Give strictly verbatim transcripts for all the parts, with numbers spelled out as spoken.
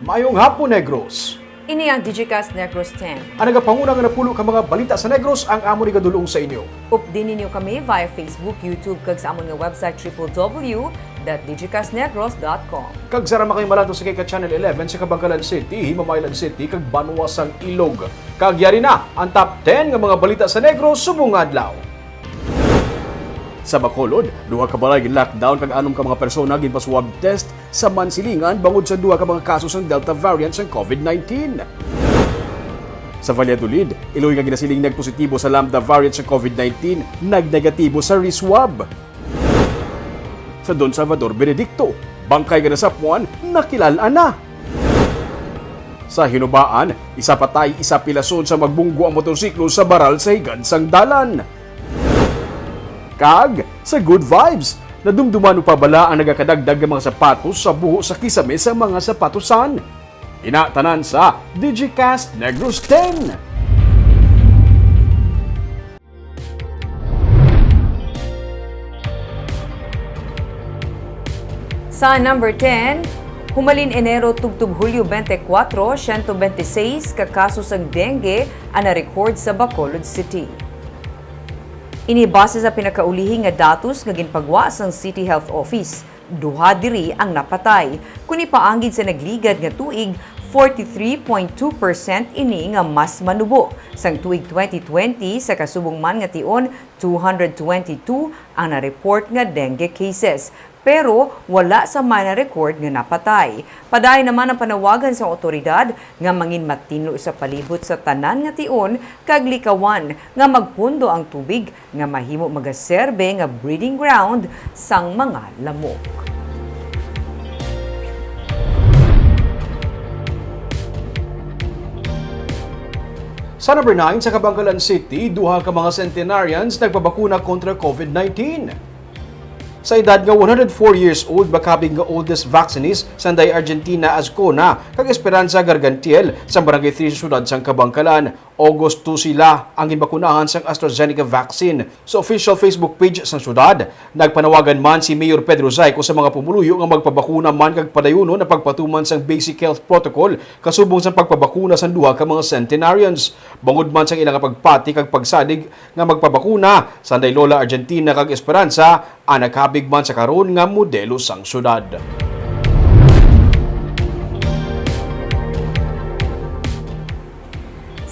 Maayong hapon, Negros. Ini ang Digicast Negros ten. Ang nagapanguna nga napulo ka mga balita sa Negros ang amon igadul-ong sa inyo. Updi ninyo kami via Facebook, YouTube, kag sa amon nga website, triple W dot digicastnegros dot com. Kag sa ra man kami malantaw sa kay ka Channel eleven sa Kabankalan City, Himamaylan City, kag banwa sang Ilog. Kag yari na ang top ten nga mga balita sa Negros subong nga adlaw. Sa Bacolod, duha ka balay gin-lockdown kag anom ka mga persona ginpa-swab test sa Mansilingan bangod sa duha ka mga kaso sang Delta variant sang COVID nineteen. Sa Valladolid, iloy nga ginasiling nagpositibo sa Lambda variant sang COVID nineteen, nagnegatibo sa re-swab. Sa Don Salvador Benedicto, bangkay nga nasapuan, nakilal-an na. Sa Hinubaan, isa patay, isa pilason sa magbunggo ang motorsiklo sa baral sa higad sang dalan. Kag sa Good Vibes, nadumduman mo pa bala ang nagakadagdag nga mga sapatos sa buho sa kisame sa mga sapatosan? Ina tanan sa Digicast Negros ten. Sa number ten, humalin Enero tubtob Hulyo twenty-four, siyento twenty-six ka kaso sang dengue ang na-record sa Bacolod City. Ini base sa pinakaulihi nga datos nga ginpagwa sang City Health Office. Duha diri ang napatay, kon ipaanggid sa nagligad nga tuig, forty-three point two percent ini nga mas manubo. Sang tuig twenty twenty, sa kasubong man nga tion, two hundred twenty-two ang na-report nga dengue cases, pero wala sa man na-record nga napatay. Padayon naman ang panawagan sa awtoridad nga mangin matinlo sa palibot sa tanan nga tion kag likawan nga magpundo ang tubig nga mahimo magaserbe nga breeding ground sang mga lamok. Sa number nine, sa Kabankalan City, duha ka mga centenarians nagpabakuna kontra COVID nineteen. Sa edad nga one hundred four years old, makabig nga oldest vaccinist, sanday Argentina Azcona kag Esperanza Gargantiel, sa Barangay three sa siyudad sang Kabankalan. August two sila ang ginbakunahan sang AstraZeneca vaccine. Sa official Facebook page sang siyudad, nagpanawagan man si Mayor Pedro Zayco sa mga pumuluyo nga magpabakuna man kag padayunon ang pagpatuman sang basic health protocol kasubong sang pagpabakuna sang duha ka mga centenarians. Bangod man sang ila nga pagpati kag pagsalig nga magpabakuna, sanday Lola Argentina kag Esperanza, ang nakabig man sa karon nga modelo sang siyudad.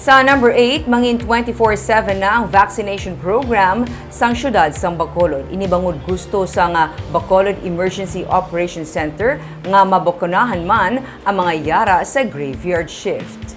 Sa number eight, mangin twenty-four seven na ang vaccination program sang siyudad sang Bacolod. Ini bangod gusto sang, ah, Bacolod Emergency Operations Center nga mabakunahan man ang mga yara sa graveyard shift.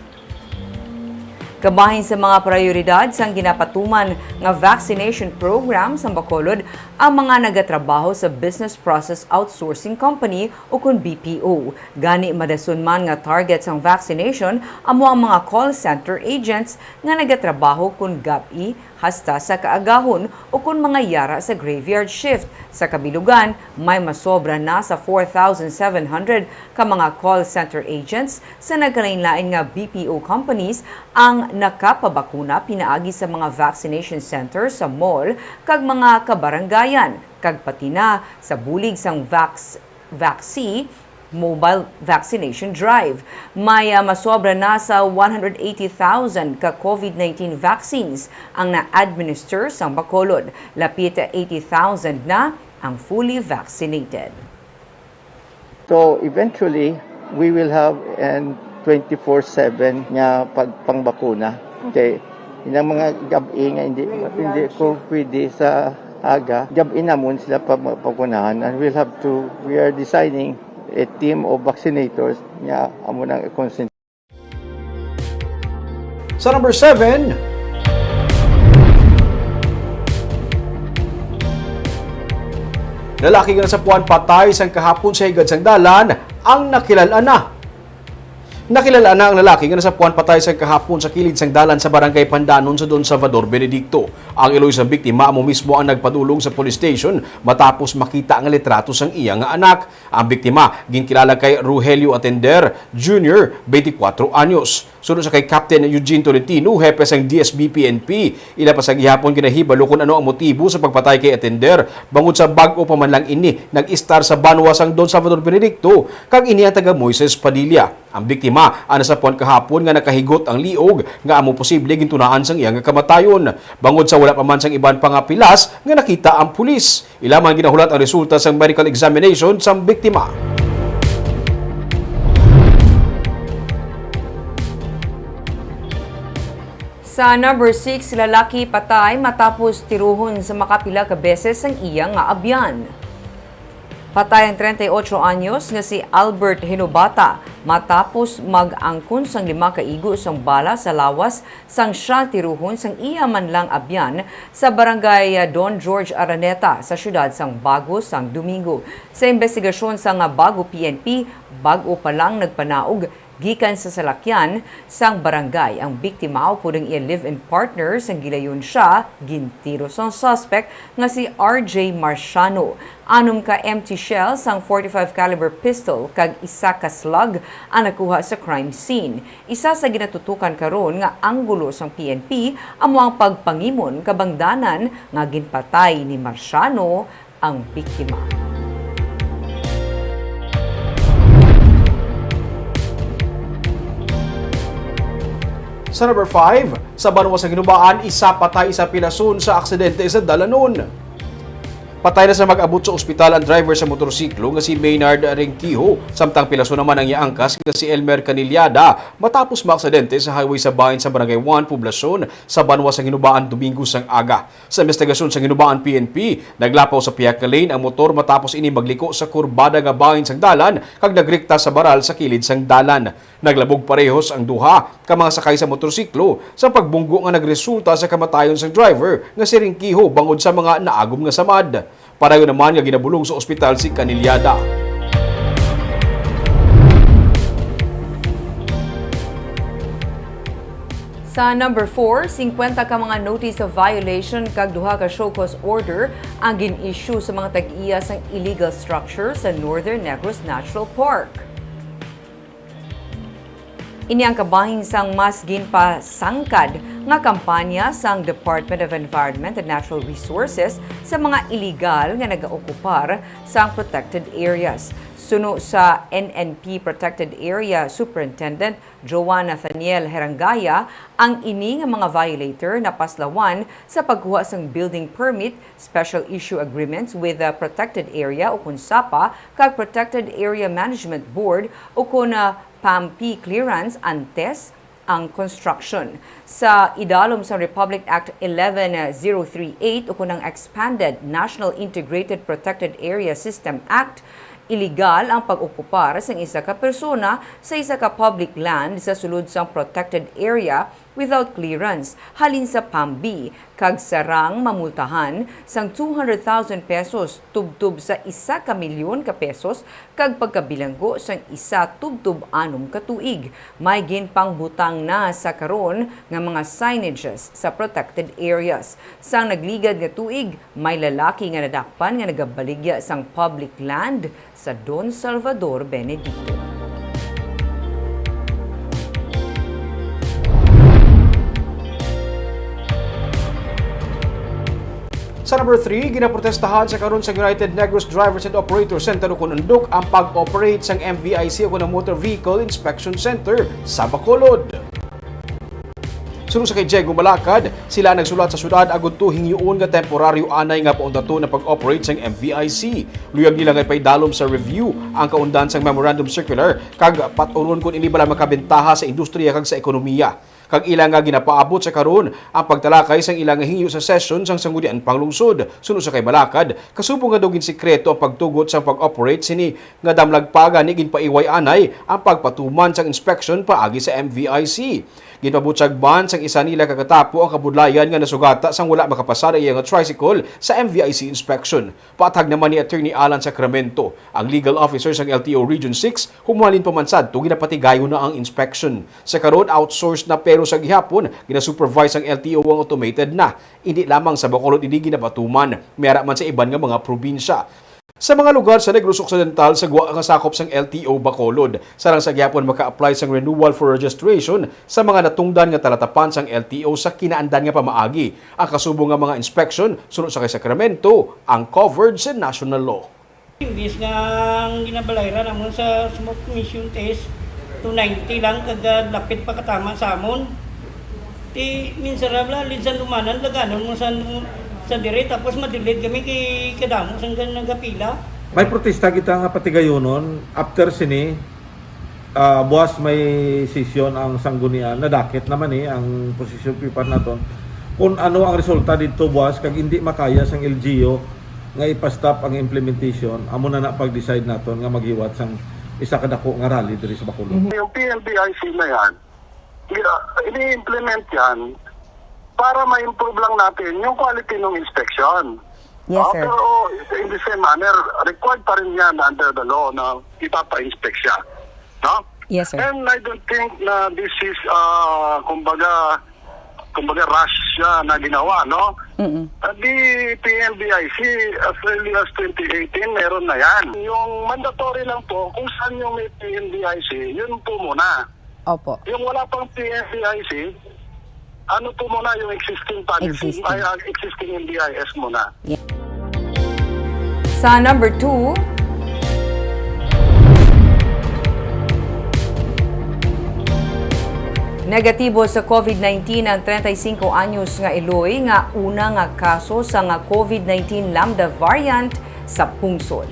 Kabahin sa mga prioridad sang ginapatuman nga vaccination program sang Bacolod ang mga nagatrabaho sa Business Process Outsourcing Company, ukon B P O. Gani, madason man nga target sang vaccination amo ang mga call center agents nga nagatrabaho kon gab-i hasta sa kaagahon ukon mga yara sa graveyard shift. Sa kabilugan, may masobra na sa four thousand seven hundred ka mga call center agents sa nagkalainlain nga B P O companies ang nakapabakuna pinaagi sa mga vaccination center sa mall kag mga kabarangayan, kag pati na sa bulig sang Vax-, Vaxi mobile vaccination drive. May, ah, masobra na sa one hundred eighty thousand ka COVID nineteen vaccines ang na-administer sang Bacolod. Lapit eighty thousand na ang fully vaccinated. So, eventually, we will have an twenty-four seven nga pag-, pangbakuna. Okay. Inang mga gab-i nga hindi, hindi ko pwede sa aga, gab-i namon sila pa-, pagunahan. And we'll have to, we are designing a team of vaccinators nga amo nang i-concentrate. Sa number seven, lalaki nga nasapuan patay sang kahapon sa higad sang dalan ang nakilal-an na. Nakilal-an na ang lalaki nga nasapuan patay sang kahapon sa kilid sang dalan sa Barangay Pandanon sa Don Salvador Benedicto. Ang iloy sang biktima amo mismo ang nagpadulong sa police station matapos makita ang litrato sang iya nga anak. Ang biktima ginkilala kay Rogelio Atender Junior, twenty-four anyos. Suno sa kay Captain Eugene Tolentino, hepe sang D S B P N P, ila pa sa gihapon ginahibalo kon ano ang motibo sa pagpatay kay Atender, bangod sa bag-o pa man lang ini nag-istar sa banwa sang Don Salvador Benedicto, kag ini ang taga Moises Padilla. Ang biktima, ana sa puan kahapon nga nakahigot ang liog nga amo posible gintunaan sang iya nga kamatayon, bangod sa wala pa man sang iban pa nga pilas nga nakita ang pulis. Ila man ginahulat ang resulta sang medical examination sang biktima. Sa number six, lalaki patay matapos tiruhon sa makapila ka beses ang iya nga abyan. Patay ang treinta y ocho anyos nga si Albert Hinobata matapos mag-angkon sang lima ka igo sang bala sa lawas sang siya tiruhon sang iya man lang abyan sa barangay Don George Araneta sa siyudad sang Bago sang Domingo. Sa imbestigasyon sang Bago P N P, bag-o pa lang nagpanaog gikan sa salakyan sang barangay ang biktima upod ang iya live-in partner sang gilayon siya gintiro sang suspect nga si R J Marciano. Anom ka empty shell sang forty-five caliber pistol kag isa ka slug ang nakuha sa crime scene. Isa sa ginatutukan karon nga anggulo sang P N P amo ang pagpangimon kabangdanan nga ginpatay ni Marciano ang biktima. Sa number five, sa banwa sa Ginubaan, isa patay, isa pilason sa aksidente sa dalanon. Patay na sa mag-abot sa ospital ang driver sa motorsiklo nga si Maynard Ringquijo, samtang pilason naman ang iya angkas nga si Elmer Canillada matapos maaksidente sa highway sa bahin sa Barangay one, Poblacion, sa banwa sa Ginubaan, Domingo sang aga. Sa imbestigasyon sa Ginubaan P N P, naglapaw sa pihak nga lane ang motor matapos ini magliko sa kurbada nga bahin sang dalan kag nagrikta sa baral sa kilid sang dalan. Naglabog parehos ang duha ka mga sakay sa motorsiklo sa pagbunggo nga nagresulta sa kamatayon sang driver nga si Ringquijo bangod sa mga naagom nga samad. Padayon naman nga ginabulong sa ospital si Canillada. Sa number four, singkwenta ka mga notice of violation kag duha ka show cause order ang gin-issue sa mga tag-iya sang illegal structure sa Northern Negros Natural Park. Ini ang kabahin sang mas ginpasangkad nga kampanya sang Department of Environment and Natural Resources sa mga iligal nga nagaokupar sang protected areas. Suno sa N N P Protected Area Superintendent Joan Nathaniel Herangaya, ang ini nga mga violator napaslawan sa pagkuha sang building permit, special issue agreements with the protected area ukon SAPA kag Protected Area Management Board ukon, ah, PAMP clearance antes ang construction. Sa idalom sang Republic Act eleven zero three eight ukon ang Expanded National Integrated Protected Area System Act, iligal ang pag-okupar sang isa ka persona sa isa ka public land sa sulod sang protected area without clearance halin sa PAMB, kag sarang mamultahan sang two hundred thousand pesos tubtob sa isa ka milyon ka pesos kag pagkabilanggo sang isa tubtob anom ka tuig. May ginpangbutang na sa karon nga mga signages sa protected areas. Sang nagligad nga tuig, may lalaki nga nadakpan nga nagabaligya sang public land sa Don Salvador Benedicto. Sa number three, ginaprotestahan sa karon sa United Negros Drivers and Operators Center ukon UNDOC ang pag-operate sang M V I C ukon ang Motor Vehicle Inspection Center sa Bacolod. Suno sa kay Diego Malacad, sila ang nagsulat sa syudad agud to hingyoon nga temporaryo anay nga paundaton ang pag-operate sang M V I C. Luyag nila nga ipaidalom sa review ang kaundan sang memorandum circular kag pat-uron kon ini bala makabentaha sa industriya kag sa ekonomiya. Kag ila nga ginapaabot sa karon ang pagtalakay sang ila nga hingyo sa sesyon sang Sangguniang Panglungsod. Suno sa kay Malacad, kasubong nga daw ginsikreto ang pagtugot sang pag-operate sini nga damlag pa gani ginpaiway anay ang pagpatuman sang inspection paagi sa M V I C. Ginpabutyag man sang isa nila kagatapo ang kabudlayan nga nasugata sang wala makapasar ang iya nga tricycle sa M V I C inspection. Paathag naman ni Attorney Alan Sacramento, ang legal officer sang L T O Region six, humalin pa man sadto ginapatigayon na ang inspection. Sa karon, outsourced na, pero sa gihapon, ginasupervise sang L T O ang automated na. Indi lamang sa Bacolod ini ginapatuman, may ara man sa iban nga mga probinsya. Sa mga lugar sa Negros Occidental sa gwa nga sakop sang L T O Bacolod, sarang sa gihapon maka-apply sang renewal for registration sa mga natungdan nga talatapan sang L T O sa kinaandan nga pamaagi. Ang kasubong nga mga inspection, suno sa kay Sacramento, ang covered sa national law. Imbis nga ang ginabalayran namon sa smoke emission test, Two ninety lang, kag, ah, lapit pa katama sa amon. Ti, minsan ra bala, linsan dumanan, laganon mo sa, sa dire, tapos madelayed kami kay kadamo sang gan-, nagapila. May protesta kita nga patigayonon after sini, ah, buwas may sesyon ang sanggunian, nadakit naman ni ang position paper naton. Kung ano ang resulta dito buwas, kag hindi makaya sang L G U nga ipa-stop ang implementation, amo na na pag-decide naton nga maghiwat sang isa ka dako nga rally diri sa Bacolod. Mhm. Yung P N B I C na yan, i-, ini-implement yan para ma-improve lang natin yung quality ng inspection. Yes, Ah, sir. Pero in the same manner, required pa rin yan under the law na ipapa-inspect siya. No? Yes, sir. And I don't think na this is, ah, kumbaga, kumbaga rush siya na ginawa, no? Mm-mm. At the P N B I C, as early as twenty eighteen, meron na yan. Yung mandatory lang po, kung saan yung may P N B I C, yun po muna. Opo. Yung wala pang P N B I C, ano po muna yung existing policy, Existing. ay, ah, existing N B I S muna. Yeah. Sa number two, negatibo sa COVID nineteen ang treinta y cinco anyos nga iloy nga una nga kaso sa nga COVID nineteen Lambda variant sa pungsod.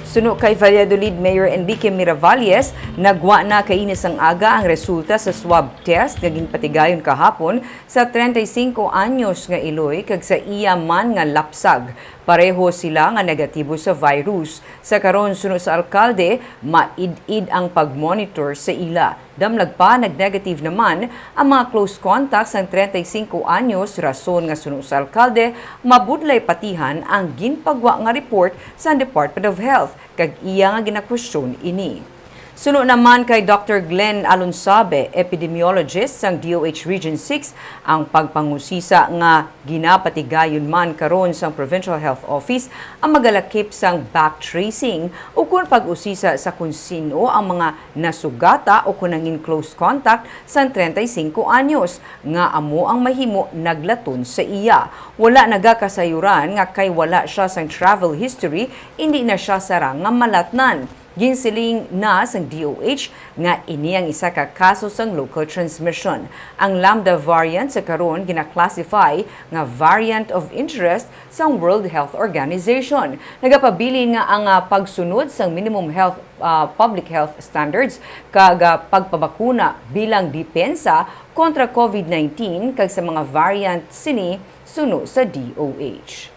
Suno kay Valladolid Mayor Enrique Miravalles, nagwa na kaini sang aga ang resulta sa swab test nga ginpatigayon kahapon sa treinta y cinco anyos nga iloy kag sa iya man nga lapsag. Pareho sila nga negatibo sa virus. Sa karon, suno sa alkalde, maid-id ang pag-monitor sa ila. Damlag pa, nag-negative naman ang mga close contacts sang treinta y cinco anyos, rason nga suno sa alkalde, mabudlay patihan ang ginpagwa nga report sa Department of Health, kag iya nga ginakwestiyon ini. Suno naman kay Doctor Glenn Alonsabe, epidemiologist sang D O H Region six, ang pagpangusisa nga ginapatigayon man karon sang Provincial Health Office ang magalakip sang backtracing ukon pag-usisa sa kon sin-o ang mga nasugata o kon nangin close contact sang treinta y cinco anyos nga amo ang mahimo naglaton sa iya. Wala nagakasayuran nga kay wala sia sang travel history, indi na sia sarang nga malatnan. Ginsiling na sang D O H nga ini ang isa ka kaso sang local transmission. Ang Lambda variant sa karon gina-classify nga variant of interest sang World Health Organization. Nagapabilin nga ang, ah, pagsunod sang minimum health, ah, public health standards kag, ah, pagpabakuna bilang depensa kontra COVID nineteen kag sa mga variant sini suno sa D O H.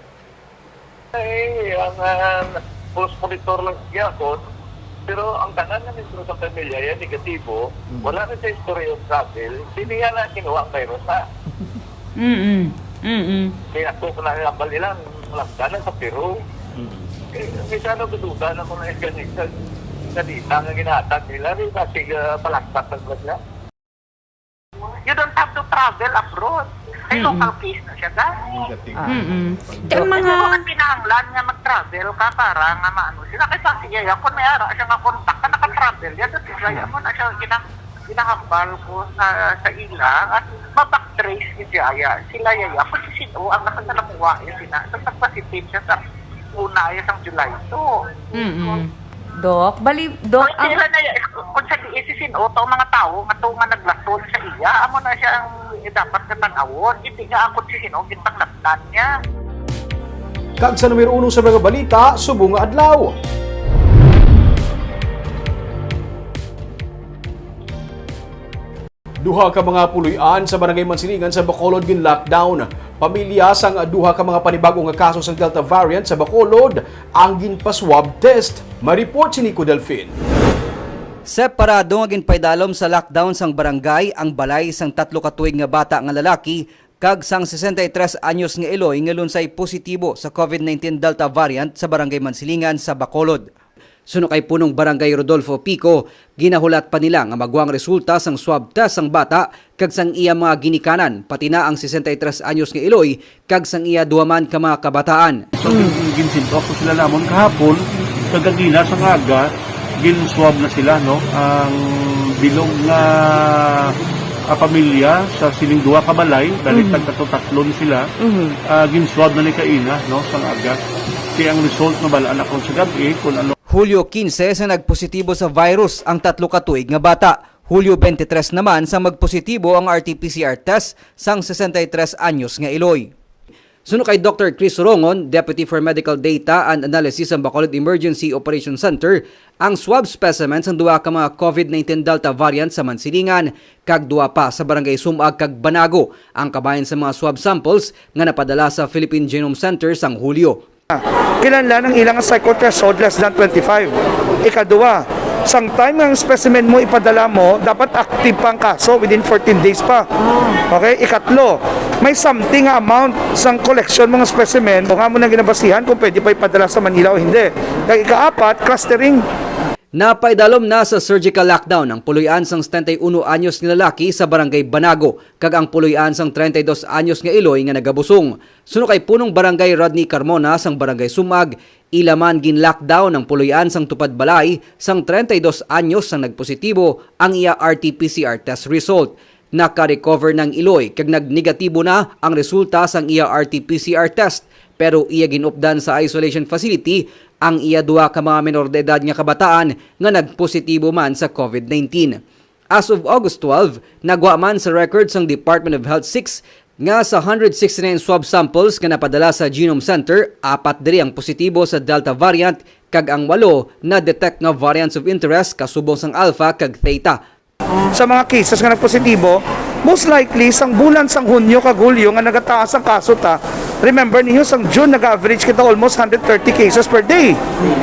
Ay, ang, ah, close monitor lang siya ako. Pero ang tanan nga membro sa pamilya, yan, negatibo, Mm. wala na sa history of travel, hindi niya na kinuha ang virus, ha? Mm-mm. Mm-mm. Kaya ako, kung nakakambal ilang malagdanan sa Peru, Mm. eh, minsan ako duda na kung naiganig sa, sa data nga ginahatag nila, di ba, sige, palakpak ang vlog niya. You don't have to travel abroad. Kay Mm-mm. local case na siya, guys. Negative. Ah. Mm-mm. Kay Pero mga kung kinahanglan nga mag-travel ka para nga maano sila, kay sa siya, ya, kung may ara siya nga contact ka, naka-travel, ya, dati siya, ya, Mm. mo na siya, gina-, ginahambal ko sa, sa ila, at ma-backtrace ni siya, ya. Sila, ya, ya, kung si Sino ang nakasalamuha, ya, sina, so, nag-positive siya sa una, ya, sang July two. Mm-mm. Doc, bali, Doc, Kung ang sila na, kung sa D S C, sino to, mga tawo nga to nga naglason sa iya, amo na siya ang dapat nga tan-awon. Hindi nga ako si sino, ginpanglapnan niya. Kag sa numero uno sa mga balita, subong nga adlaw. Duha ka mga puloy-an sa Barangay Mansilingan sa Bacolod gin-lockdown. Pamilya sang duha ka mga panibag-o nga kaso sang Delta variant sa Bacolod ang ginpa-swab test. May report si Nico Delfin. Separado nga ginpaidalom sa lockdown sang barangay ang balay sang tatlo ka tuig nga bata nga lalaki kag sang sesenta y tres anyos nga iloy nga lunsay positibo sa COVID nineteen Delta variant sa Barangay Mansilingan sa Bacolod. Suno kay Punong Barangay Rodolfo Pico, ginahulat pa nila nga magwa ang resulta sang swab test sang bata kag sang iya mga ginikanan, pati na ang sesenta y tres anyos nga iloy kag sang iya duha man ka mga kabataan. So, gin-, ginsinto ako sila namon kahapon, kag kagina sang aga, gin-swab na sila, no? Ang bilog nga, ah, pamilya sa sining duha ka balay, dali Mm. tagtatlo-tatlo ni sila, Mhm. ah, gin-swab na ni kaina, no, sang aga. Kaya ang result, mabalaan ako sa gabi kung ano. Hulyo quince sa nagpositibo sa virus ang tatlo ka tuig nga bata. Hulyo twenty-three naman sa magpositibo ang R T P C R test sang sesenta y tres anyos nga iloy. Suno kay Doctor Chris Rongon, Deputy for Medical Data and Analysis sa Bacolod Emergency Operation Center, ang swab specimen sang duha ka mga COVID nineteen Delta variant sa Mansilingan kag duha pa sa Barangay Sumag kag Banago ang kabahin sa mga swab samples nga napadala sa Philippine Genome Center sang Hulyo. Kinahanglan ang ilang psycho threshold less than twenty-five. Ikaduha, sang time nga ang specimen mo ipadala mo, dapat active pa ang kaso within fourteen days pa. Okay? Ikatlo, may something nga amount sang collection mo nga specimen o nga mo nang ginabasihan kung pwede pa ipadala sa Manila o hindi. Kag ikaapat, clustering. Napaidalom na sa surgical lockdown ang puloy-an sang setenta y uno anyos nga lalaki sa Barangay Banago kag ang puloy-an sang treinta y dos anyos nga iloy nga nagabusong. Suno kay Punong Barangay Rodney Carmona sang Barangay Sumag, ila man gin-lockdown ang puloy-an sang tupad balay sang treinta y dos anyos sang nagpositibo ang iya R T P C R test result. Naka-recover na ang iloy kag nagnegatibo na ang resulta sang iya R T P C R test, pero iya ginupdan sa isolation facility ang iya duha ka mga menor de edad nga kabataan nga nagpositibo man sa COVID nineteen. As of August twelve, nagwa man sa record sang Department of Health six nga sa hundred sixty-nine swab samples nga napadala sa Genome Center, apat diri ang positibo sa Delta variant kag ang walo na-detect nga variants of interest kasubong sang Alpha kag Theta. Sa mga cases nga nagpositibo, most likely sang bulan sang Hunyo kag Hulyo nga nagataas ang kaso ta. Remember ninyo, sang June nag-average kita almost hundred thirty cases per day,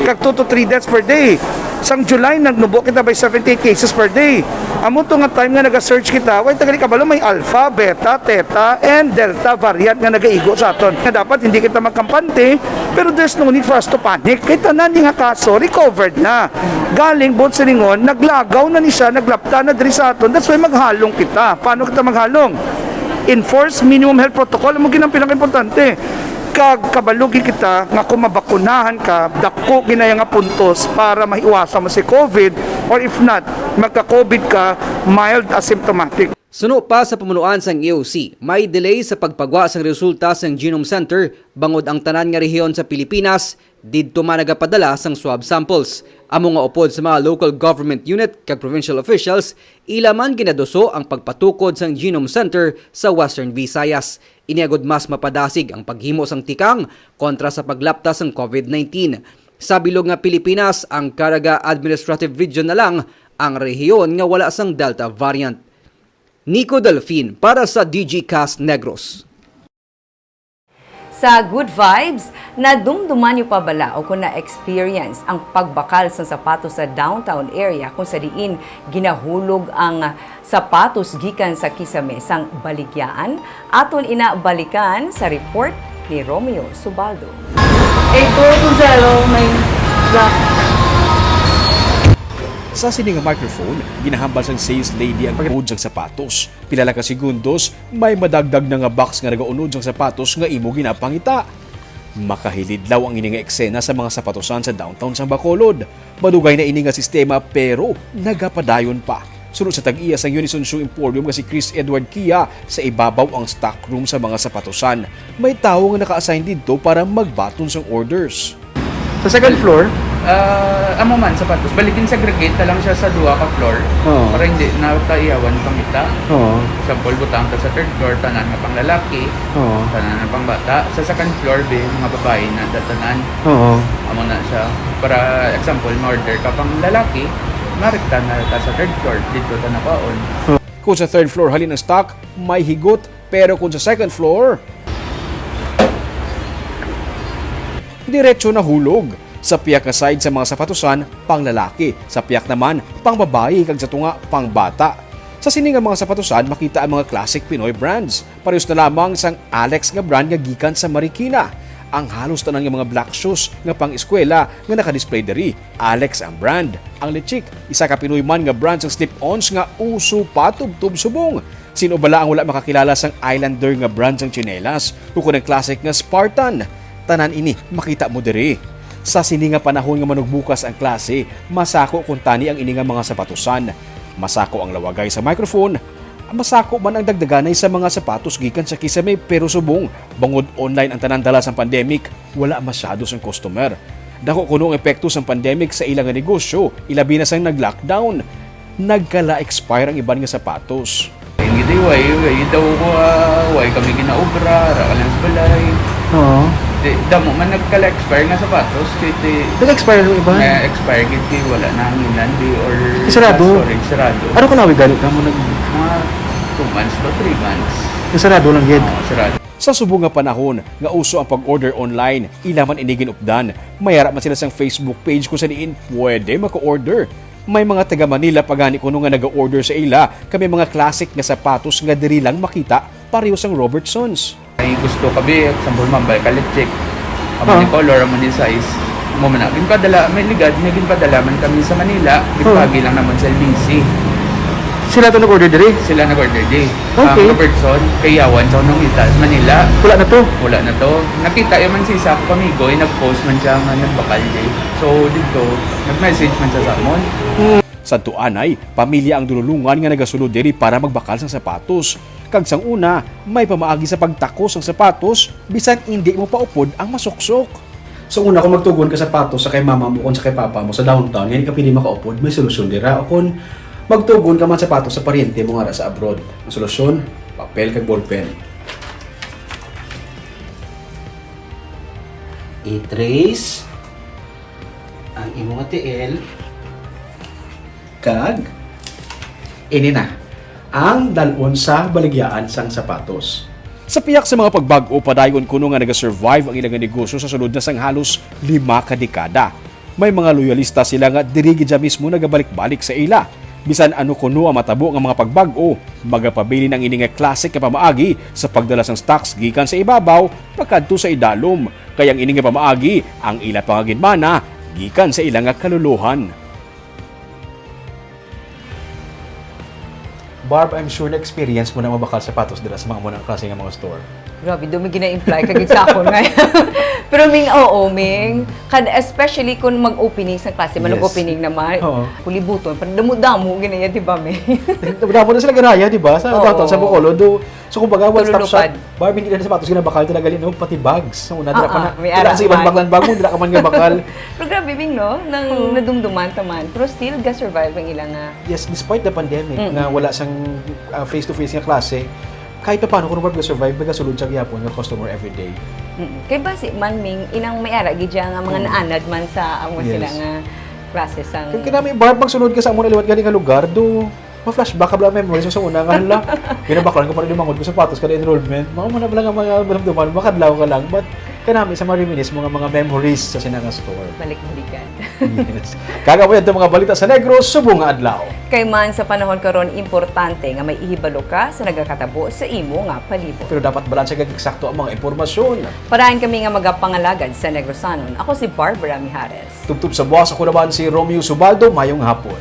kag two to three deaths per day. Sang July nagnubo kita by seventy-eight cases per day. Amo to nga time nga naga-surge kita, way ta gali kabalo, may Alpha, Beta, Theta, and Delta variant nga nagaigo sa aton. Nga dapat hindi kita magkampante, pero there's no need for us to panic. Kay tanan ni nga kaso recovered na. Galing, buot silingon, naglagaw na ni siya, naglapta na diri sa aton. That's why maghalong kita. Paano kita maghalong? Enforce minimum health protocol, amo gid ang pinakaimportante. Kag kabalo gid kita nga kung mabakunahan ka, dako ginaya nga puntos para mahiwasan mo si COVID, or if not, magka-COVID ka, mild asymptomatic. Suno pa sa pamunuan sang E O C, may delay sa pagpagwa sang resulta sang Genome Center bangod ang tanan nga rehiyon sa Pilipinas didto man nagapadala sang swab samples. Amo nga upod sa mga local government unit kag provincial officials, ila man ginaduso ang pagpatukod sang Genome Center sa Western Visayas. Ini agud mas mapadasig ang paghimo sang tikang kontra sa paglapta sang COVID nineteen. Sa bilog nga Pilipinas, ang Caraga Administrative Region na lang ang rehiyon nga wala sang Delta variant. Nico Delfin para sa D G Cast Negros. Sa Good Vibes, nadumduman niyo pa bala o kung na-experience ang pagbakal sang sapatos sa downtown area kung sa diin ginahulog ang sapatos gikan sa kisame sang baligyaan? Aton ina balikan sa report ni Romeo Subaldo. Eight four two zero, may black. Sa sini nga microphone, ginahambal sang sales lady ang code sang sapatos. Pila lang ka segundos, may madagdag na nga box nga nagaunod sang sapatos nga imo ginapangita. Makahilidlaw ang ini nga eksena sa mga sapatosan sa downtown sang Bacolod. Madugay na ini nga sistema, pero nagapadayon pa. Suno sa tag-iya sang Unison Shoe Emporium nga si Chris Edward Kia, sa ibabaw ang stock room sa mga sapatosan. May tawo nga naka-assign didto para magbaton sang orders. Sa second floor? Ah, amo man, sapatos. Bali, gin-segregate na lang siya sa duha ka floor. Oo. Para hindi na ta iyawan pangita. Oo. Example, butang ta sa third floor, tanan nga panglalaki, Oo. tanan nga pangbata. Sa second floor, be, mga babae na da tanan. Oo. Amo na siya. Para example, ma-order ka pang lalaki, marekta na ta sa third floor, dito ta nakuhaon. Kung sa third floor halin ang stock, may higot, pero kung sa second floor, diretso na hulog. Sa pihak nga side sa mga sapatosan, pang lalaki. Sa pihak naman, pang babayi, kag sa tunga, pang bata. Sa sini nga mga sapatosan, makita ang mga classic Pinoy brands. Parehas na lamang sang Alex nga brand nga gikan sa Marikina. Ang halos tanan nga mga black shoes nga pang-eskwela nga naka-display diri, Alex ang brand. Ang Lechik, isa ka Pinoy man nga brand sang slip-ons nga uso pa tubtob subong. Sin-o bala ang wala makakilala sang Islander nga brand sang tsinelas, ukon ang classic nga Spartan? Tanan ini makita mo diri. Sa sini nga panahon nga manugbukas ang klase, masako kuntani ang ini nga mga sapatosan. Masako ang lawagay sa microphone, masako man ang dagdaganay sa mga sapatos gikan sa kisame, pero subong, bangod online ang tanan dala sang pandemic, wala masyado sang customer. Dako kuno ang epekto sang pandemic sa ila nga negosyo, ilabi na sang nag-lockdown. Nagkala-expire ang iban nga sapatos. Hindi, why, why daw ko, ah, why kami ginaobra, ra ka lang sa balay. Oo. Di, damo man nagkala-expire nga sapatos, kay ti-, Nag-expire ang iban? Na-expire, kay ti wala na hanginan, di, or Sarado? Storage, sarado. Ano ka nawig gani ka mo nag- Mga two months to three months. Yung sarado lang, gid? Oo, sarado. Sa subong nga panahon nga uso ang pag-order online, ila man ini ginupdan. May ara man sila sang Facebook page kung sa diin pwede maka-order. May mga taga Manila pa gani kuno nga naga-order sa ila, kami mga classic nga sapatos nga diri lang makita, pareho sang Robertsons. May gusto ka, bi, example, mambal ka, let's check. Amo ni Ah. color, amo ni size. Amo man na. Ginpadala, may ligad nga ginpadala man kami sa Manila, Ah. ginpagi lang naman sa L B C. Sila to nag-order diri? Sila nag-order di. Okay. Ang Robertson, kay Yawan sa unang ita, sa Manila. Wala na to? Wala na to. Nakita yun man si isa ko kamigo, eh, nag-post man siya nga nagbakal di. So, dito, nag-message man siya sa amon. Hmm. Sadto anay, pamilya ang dululungan nga nagasulod diri para magbakal sang sapatos. Kag sang una, may pamaagi sa pagtakos sang sapatos, bisan indi mo paupod ang masuksok. Sa una, kung magtugon ka sapatos sa kay mama mo, kung sa kay papa mo, sa downtown, nga hindi ka pwede makaupod, may solusyon dira. O kung magtugon ka man sapatos sa paryente mo nga sa abroad, ang solusyon, papel kag ballpen. I-trace ang imo nga tiil. Kag, ini na, ang dalon sa baligyaan sang sapatos. Sa pihak sa mga pagbag-o, padayon kuno nga nagasurvive ang ilang negosyo sa sulod na sang halos lima ka dekada. May mga loyalista sila nga diri gid mismo nagabalik-balik sa ila. Bisan ano kuno ang matabo nga mga pagbag-o, magapabilin ang ini nga classic nga pamaagi sa pagdala sang stocks gikan sa ibabaw pakadto sa idalom. Kay ang ini nga pamaagi, ang ila pa nga ginmana gikan sa ila nga kaluluhan. Barb, I'm sure na-experience mo na mabakal sapatos dira sa mga amo na klase nga mga store. Grabe, daw may gina-imply ka gid sa akon nga. Pero ming, oo, ming. Kad, especially kung mag-opening sa klase, man Yes. opening naman. Oo. Kulibuton, parang damo-damo, ginaya, di ba, ming? Dapat na sila ganaya, di ba? Sa Oo. downtown, sa Bacolod, do, so, kumbaga, one stop shop. Tululupad. Barb, hindi lang sapatos ginabakal, talaga, no? Pati bags. Sa una, dira Ah, pa ah, na, may dira aras sa ibang man. baklan bag mo, dira ka man nga bakal. Pero grabe, ming, no? Nang Oo. nadumduman ta man. Pero still, ga-survive ang ilang, ah, Yes, despite the pandemic, Mm-mm. nga wala sang, ah, face-to-face nga klase, kahit pa paano, kung nag-survive, nagasulod sa gihapon nga customer everyday. Mm. Kay basi man, ming, inang may ara gid siya nga mga Mm. naanad man sa amo Yes. sila nga klase sang Kay kinami, Barb, magsulod ka sa amo na liwat gani nga lugar, do ma-flashback ka bala memories mo sa una nga, "Hala, ginabaklan ko pa rin yung manghod ko sapatos kada enrollment." Mga muna bala nga mga maramdaman, makadlaw ka lang. But kanami sa ma-reminisce mo nga mga memories sa sina nga store. Balik-balikan. Yes. Kag amo yan itong mga balita sa Negros subong nga adlaw. Kay man sa panahon karon, importante nga may ihibalo ka sa nagakatabo sa imo nga palibot. Pero dapat balanse kag eksakto ang mga impormasyon. Parahan kami nga magapangalagad sa Negrosanon. Ako si Barbara Mijares. Tubtob sa buwas, ako naman si Romeo Subaldo. Mayong hapon.